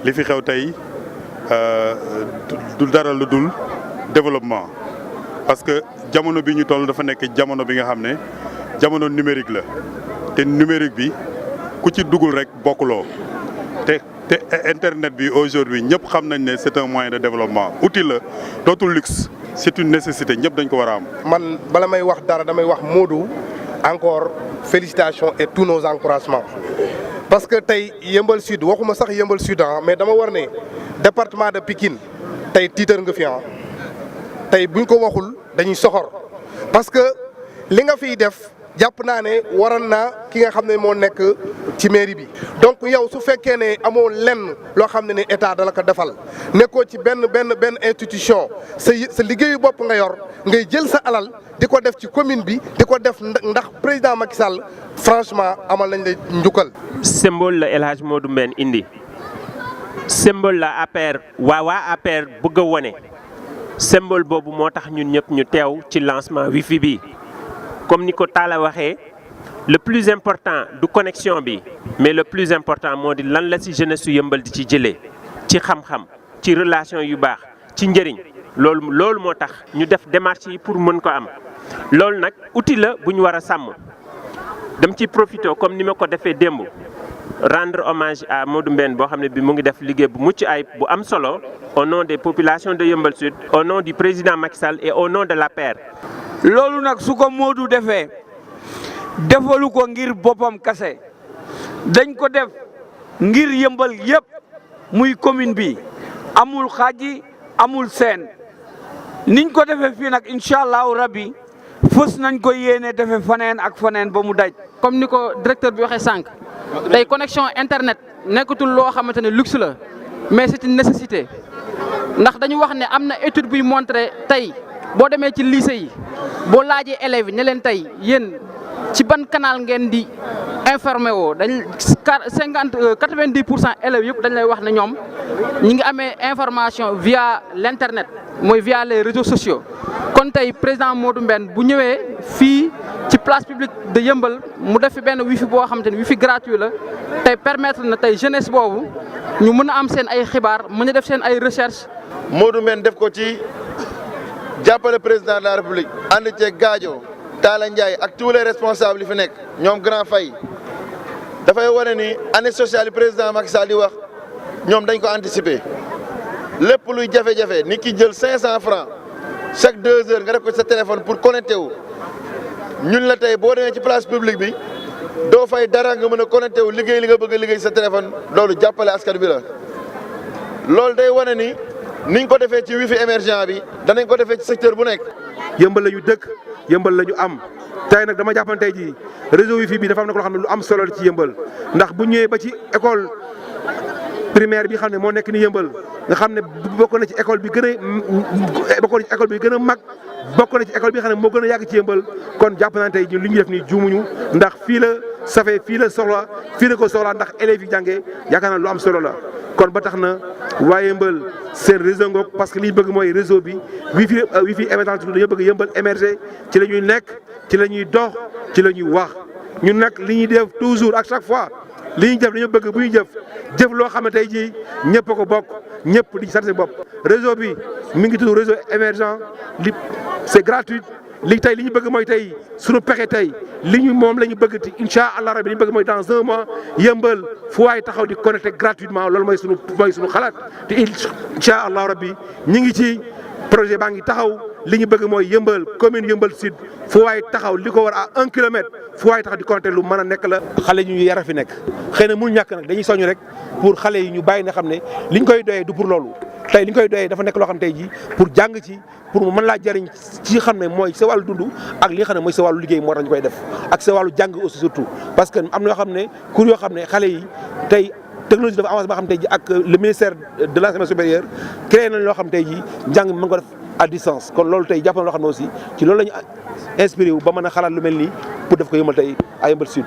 li fi xew tey du dara lu dul développement parce que jamono bi ñu toll dafa nekk jamono bi nga xam ne jamono numérique la te numérique bi ku ci dugul rek bokkuloo te internet bi aujourd'hui ñëpp xam nañ ne c'est un moyen de développement outil la dootul luxe c'est une nécessité ñëpp dañ ko war a am. man bala may wax dara damay wax Modou encore félicitations et tous nos encouragements parce que tey Yeumbeul Sud waxuma sax Yeumbeul Sud mais dama war ne département de Pikine tey tiitar nga fi tey buñ ko waxul dañuy soxor parce que li nga fiy def jàpp naa ne waroon naa ki nga xam ne moo nekk ci mairie bi. donc yow su fekkee ne amoo lenn loo xam ne état dala ko defal nekkoo ci benn institution sa liggéeyu bopp nga yor ngay jël sa alal di ko def ci commune bi di ko def ndax président Macky Sall franchement amal nañ la njukkal. symbole la El Hadj Modou Mbène indi symbole la APR waa APR bëgg a wone symbole boobu moo tax ñun ñëpp ñu teew ci lancement wifi bi. comme ni ko Talla waxee le plus important du connexion bi mais le plus important moo di lan la ci jeunesse su Yeumbeul di ci jëlee ci xam-xam ci relation yu baax ci njëriñ loolu moo tax ñu def démarche yi pour mën ko am loolu nag outil la bu ñu war a sàmm dem ci profité comme ni ma ko defee démb rendre hommage à Modou Mbène boo xam ne bi mu ngi def liggéey bu mucc ayib bu am solo au nom des populations de Yeumbeul Sud au nom du président Macky Sall et au nom de l'APR. loolu nag su ko Modou defee defalu ko ngir boppam kase dañ ko def ngir Yeumbeul yëpp muy commune bi amul xaaji amul seen niñ ko defee fii nag incha allahu rabbi fës nañ ko yéene defee faneen ak faneen ba mu daj. comme ni ko directeur bi waxee sànq tey connexion internet nekkatul loo xamante ne luxe la mais c'est une nécessité ndax dañu wax ne am na étude buy montré tey. boo demee ci lycée yi boo laajee élèves yi ne leen tey yéen ci ban canal ngeen di informé woo dañ 90% élèves yëpp dañ lay wax ne ñoom ñi ngi amee information via l'internet mooy via les réseaux sociaux. kon tey président Modou Mbène bu ñëwee fii ci place publique de Yeumbeul mu def fi benn wifi boo xamante ne wifi gratuit la tey permettre na tey jeunesse boobu ñu mën a am seen ay xibaar mën a def seen ay recherche. Modou Mbène def ko ci. jàppale président de la république ànd ceeg Gadio Talla Ndiaye ak tous les responsables yi fi nekk ñoom Grand Faye dafay wane ni année sociale yi président Macky Sall di wax ñoom dañ ko anticiper lépp luy jafe-jafe nit ki jël 500 francs chaque 2 heures nga def ko sa téléphone pour connecté wu ñun la tey boo demee ci place publique bi doo fay dara nga mën a connecté wu liggéey li nga bëgg a liggéey sa téléphone loolu jàppale askan bi la loolu day wane ni. niñ ko defee ci wifi émergent bi danañ ko defee ci secteur bu nekk. Yeumbeul la ñu dëkk Yeumbeul la ñu am tey nag dama jàppan tey jii réseau wifi bi dafa am na loo xam ne lu am solo la ci Yeumbeul ndax bu ñëwee ba ci école primaire bi xam ne moo nekk ni Yeumbeul nga xam ne bokk na ci école bi gën a mag bokk na ci école bi nga xam ne moo gën a yàgg ci Yeumbeul kon jàpp naa tey ñun li ñu def nii juumuñu ndax fii la safee fii la soxla fii la ko soxla ndax élèves yi jàngee yaakaar naa lu am solo la kon ba tax na waa Yeumbeul seen réseau ngoog parce que li ñu bëgg mooy réseau bi wifi émergent dañoo bëgg Yeumbeul émerger ci la ñuy nekk ci la ñuy dox ci la ñuy wax ñun nag li ñuy def toujours à chaque fois li ñuy def dañoo bëgg bu ñuy jëf loo xam ne tey jii ñëpp a ko bokk ñëpp di sant seen bopp réseau bi mi ngi tudd réseau émergent li c'est gratuit li tey li ñu bëgg mooy tey suñu pexe tey li ñu moom la ñu bëgg ti incha allah rabi li ñu bëgg mooy dans un mois Yeumbeul fu waay taxaw di connecté gratuitement loolu mooy suñu xalaat te incha allah rabi ñu ngi ci projet baa ngi taxaw li ñu bëgg mooy Yeumbeul commune Yeumbeul Sud fu waay taxaw li ko war à 1 kilomètre fu waay taxaw di connecté lu mën a nekk la. xale ñu yara fi nekk xëy na mënu ñàkk nag dañuy soñu rek pour xale yi ñu bàyyi na xam ne liñ koy doyee du pour loolu tey li ñu koy doyee dafa nekk loo xam ne tey jii pour jàng ci pour mu mën laa jëriñ ci xam ne mooy sa wàllu dund ak li nga xam ne mooy sa wàllu liggéey moo tax ñu koy def ak sa wàllu jàng aussi surtout parce que am na yoo xam ne cours yoo xam ne xale yi tey technologie dafa avancé ba xam tey ji ak le ministère de l'enseignement supérieur créé nañ loo xam tey ji njàng mi mën ko def à distance kon loolu tey jàpp na loo xam ne aussi ci loolu la ñu inspiré wu ba mën a xalaat lu mel nii pour def ko Yeumbeul tey à Yeumbeul Sud